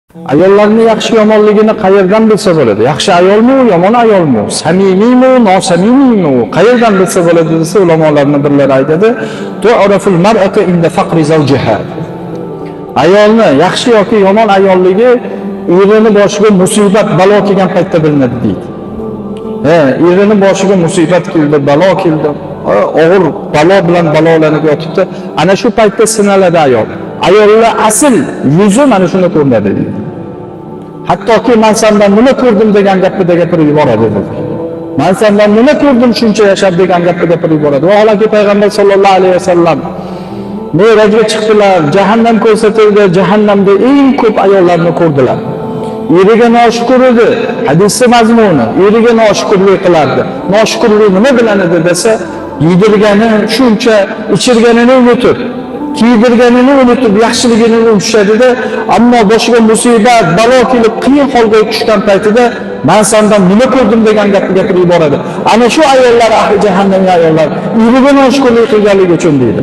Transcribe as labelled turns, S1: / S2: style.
S1: Ayollarni yaxshi yomonligini qayerdan bilsa bo'ladi? Yaxshi ayolmi u, yomon ayolmi u? Samimiymi u, nosamimiymi u? Qayerdan bilsa bo'ladi desa, ulamolarning birlari aytadi: "Tu'raful mar'atu inda faqri zawjiha." Ayolni yaxshi yoki yomon ayolligi erini boshiga musibat, balo kelgan paytda bilinadi deydi. He, erini boshiga musibat keldi, balo keldi, og'ir balo bilan balolanib yotibdi. Ana shu paytda sinaladi ayol. Ayollar asl yuzi mana shunda ko'rinadi deydi. Hattoki "Men sendan nima ko'rdim" degan gapni gapirib yuboradi dedi. "Men sendan nima ko'rdim shuncha yashab" degan gapni gapirib yuboradi. Vaholanki payg'ambar sollallohu alayhi vasallam Merajga chiqdilar, jahannam ko'rsatildi, jahannamda eng ko'p ayollarni ko'rdilar. Eriga noshukur edi. Hadisni mazmuni, eriga noshukurlik qilardi. Noshukurlik nima bilan edi desa, yedirgani, shuncha ichirganini unutib, kiydirganini unutib, yaxshiligini unutishadida, ammo boshiga musibat, balo kelib qiyin holga tushgan paytida "Men sendan nima ko'rdim" degan gapni gapirib yuboradi. Ana shu ayollar ahli jahannamga ayollar, eriga noshukurlik qilganligi uchun deydi.